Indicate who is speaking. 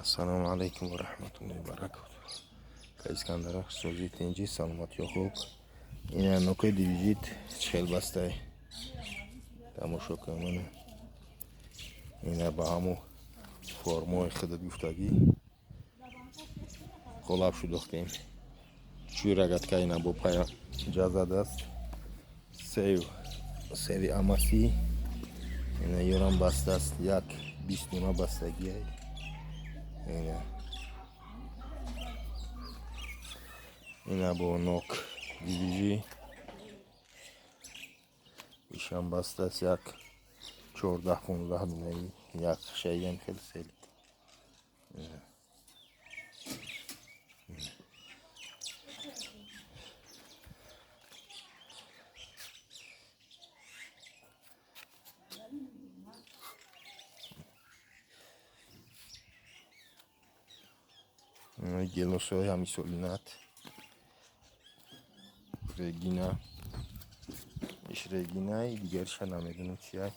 Speaker 1: Ассалому алайкум ва раҳматуллоҳи ва баракотуҳ. Ка Искандар, созӣ, тинҷӣ, саломатиё, хуб. Ина нокои дивижит чхел бастай. Тамошо кун мана. Ина ба ҳаму формои худат гуфтагӣ. Қолаб шудохтем. Чӯй рогатка ина бо пая ҷазадаст. Сев севи амаси. Ина ёрам бастааст, як 20 дона бастагиай. Ина. Ина бо нок дивижи. Ишам бастааст, як 14-15 донаи як шайям хел сел. Ина. Гелосҳои ҳамисолинат. Регина. Иш регинаи, дигариша намедонам чиай.